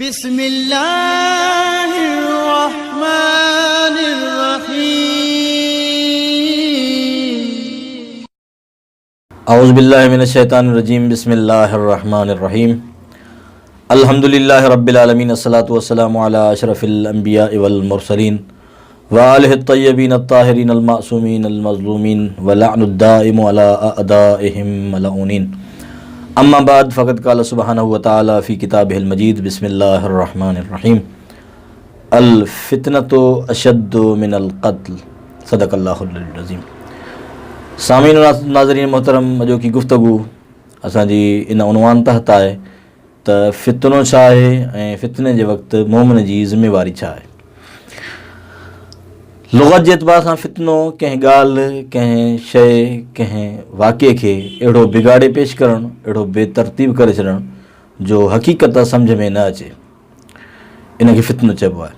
بسم الله الرحمن الرحيم. اعوذ بالله من الشيطان الرجيم بسم الله الرحمن الرحيم الحمد لله رب العالمين الصلاة والسلام على اشرف الانبياء والمرسلين وآله الطيبين الطاهرين المعصومين المظلومين ولعن الدائم على اعدائهم ملعونين اما بعد فقد قال سبحانه وتعالى في كتابه المجيد بسم الله الرحمن الرحيم الفتنة اشد من القتل صدق الله العظيم سامعين ناظرين محترم اڄوڪي گفتگو اسان جي ان عنوان تحت آهي ته فتنو ڇا آهي ۽ فتني جي وقت مؤمن جي ذميواري ڇا آهي؟ لغت جي اعتبار سان فتنو ڪنهن ڳالهه، ڪنهن شيء، ڪنهن واقعي کي اهڙو بگاڙي پيش ڪرڻ، اهڙو بي ترتيب ڪري ڇڏڻ جو حقيقت سمجهه ۾ نه اچي، ان کي فتنو چئبو آهي.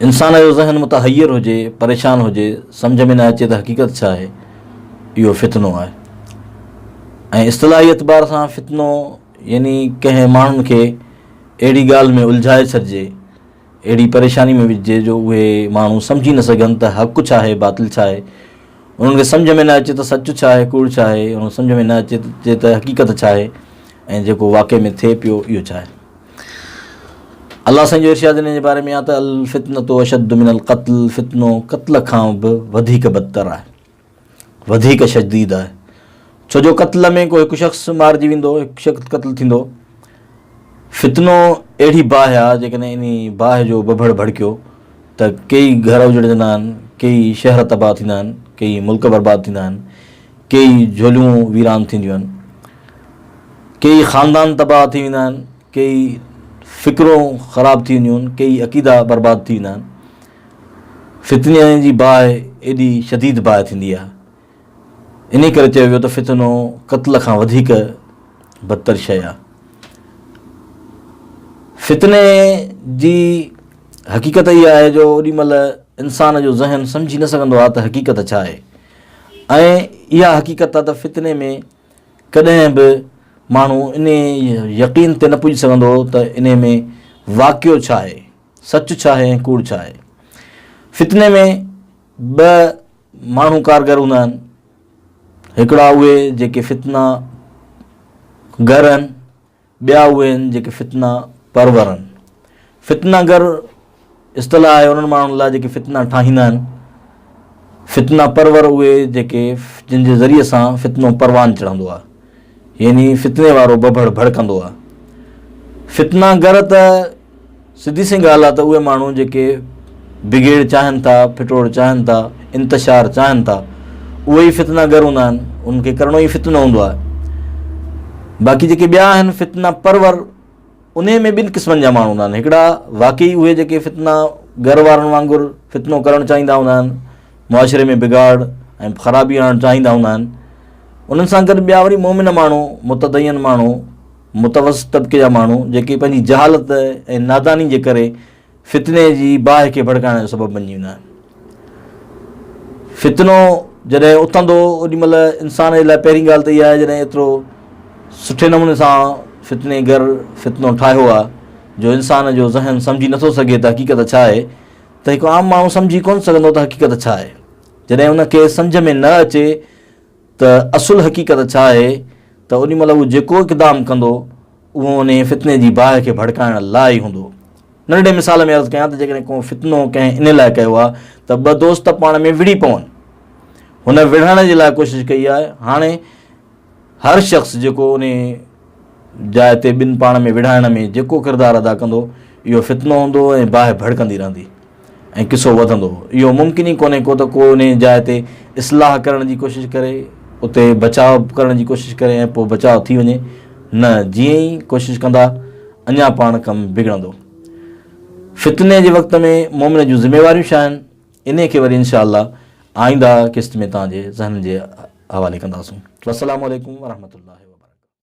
انسان جو ذهن متحير هجي، پريشان هجي، سمجهه ۾ نه اچي ته حقيقت ڇا آهي، اهو فتنو آهي. ۽ اصطلاحي اعتبار سان فتنو يعني ڪنهن ماڻهن کي اهڙي ڳالهه ۾ الجهائي ڇڏجي، اهڙي پريشاني ۾ وجهجي جو اهي ماڻهو سمجهي نه سگهن ته حق ڇا آهي، باطل ڇا آهي. انهن کي سمجهه ۾ نه اچي ته سچ ڇا آهي، ڪوڙ ڇا آهي، انهن کي سمجهه ۾ نه اچي ته حقيقت ڇا آهي ۽ جيڪو واقعي ۾ ٿئي پيو اهو ڇا آهي. الله سائين جو ارشاد ان جي باري ۾ آهي ته الفتنة اشد من القتل فتنو قتل کان به وڌيڪ بدتر آهي وڌيڪ شديد آهي ڇو جو قتل ۾ ڪو هڪ شخص مارجي ويندو هڪ شخص قتل ٿيندو فتنو اهڙي باهه آهي جيڪڏهن انهي باهه جو بڀڙ ڀڙڪيو ته ڪيئي گهر اجڙجندا آهن ڪيئي شهر تباهه ٿيندا آهن ڪيئي ملڪ برباد ٿيندا آهن ڪيئي جهوليون ويران ٿينديون آهن ڪيئي خاندان تباهه ٿي ويندا آهن، ڪيئي فڪرون خراب ٿي وينديون آهن، ڪيئي عقيدا برباد ٿي ويندا آهن. فتني جي باهه ايڏي شديد باهه ٿيندي آهي. انهي ڪري چيو ويو ته فتنو قتل کان وڌيڪ بدتر شيء آهي. فتني جي حقيقت اها آهي جو اوڏي مهل انسان جو ذهن سمجهي نه سگهندو آهي ته حقيقت ڇا آهي ۽ اها حقيقت آهي ته فتني ۾ ڪڏهن به ماڻهو انهي يقين تي نه پڄي سگهندو ته انهي ۾ واقعو ڇا آهي، سچ ڇا آهي ۽ ڪوڙ ڇا آهي. فتني ۾ ٻه ماڻهو ڪارگر هوندا آهن، هڪڙا اهي جيڪي فتنا گر آهن، ٻيا اهي آهن جيڪي فتنا پرور آهن. فتنا گر اصطلاح آهي انهن ماڻهن لاء جيڪي فتنا ٺاهيندا آهن. فتنا پرور اهي جيڪي جن جي ذريعي سان فتنو پروان چڙهندو آهي يعني فتني وارو بڀڙ ڀڙڪندو آهي. فتنا گر ته سڌي سين ڳالهه آهي ته اهي ماڻهو جيڪي بگيڙ چاهين ٿا، ڦٽوڙ چاهين ٿا، انتشار چاهين ٿا، اهي ئي فتنا گر هوندا آهن، انهن کي ڪرڻو ئي فتنو هوندو آهي. باقي جيڪي ٻيا آهن فتنا پرور، انهي ۾ ٻن قسمن جا ماڻهو هوندا آهن، هڪڙا واقعي اهي جيڪي فتنا گر وارن وانگر فتنو ڪرڻ چاهيندا هوندا آهن، معاشري ۾ بگاڙ ۽ خرابي آڻڻ چاهيندا هوندا آهن، انهن سان گڏ ٻيا وري مؤمن ماڻهو، متدين ماڻهو، متوسط طبقي جا ماڻهو جيڪي پنهنجي جهالت ۽ ناداني جي ڪري فتني جي باهه کي ڀڙڪائڻ جو سبب بنجي ويندا آهن. فتنو جڏهن اٿندو اوڏي مهل انسان جي لاء پهرين ڳالهه ته اها آهي جڏهن ايترو سٺي نموني سان فتني گر فتنو ٺاهيو آهي جو انسان جو ذهن سمجهي نٿو سگهي ته حقيقت ڇا آهي ته هڪ عام ماڻهو سمجهي ڪونه سگهندو ته حقيقت ڇا آهي جڏهن ان کي سمجهه ۾ نه اچي ته اصل حقيقت ڇا آهي ته اوڏي مهل هو جيڪو اقدام ڪندو اهو انهيء فتني جي باهه کي ڀڙڪائڻ لاء ئي هوندو. ننڍڙي مثال ۾ عرض ڪيان ته جيڪڏهن ڪو فتنو ڪنهن انهي لاء ڪيو آهي ته ٻه دوست پاڻ ۾ وڙهي پون. هن وڙهڻ جي لاء ڪوشش ڪئي آهي. هاڻي هر شخص جيڪو انهي جاء تي ٻن پاڻ ۾ وڙهائڻ ۾ جيڪو ڪردار ادا ڪندو اهو فتنو هوندو ۽ باهه ڀڙڪندي رهندي. ۽ قصو وڌندو. اهو ممڪن ئي ڪونهي ڪو ته ڪو انهيء جاء تي اصلاح ڪرڻ جي ڪوشش ڪري، اتي بچاء ڪرڻ جي ڪوشش ڪري ۽ پوء بچاء ٿي وڃي. نه، جيئن ئي ڪوشش ڪندا، اڃا پاڻ ڪم بگڙندو. فتني جي وقت ۾ مؤمن جون ذميواريون ڇا آهن؟ انهيء کي وري انشاء الله آئنده قسط ۾ توهان جي ذهنن جي حوالي ڪنداسون. والسلام عليڪم ورحمة الله وبرڪاته.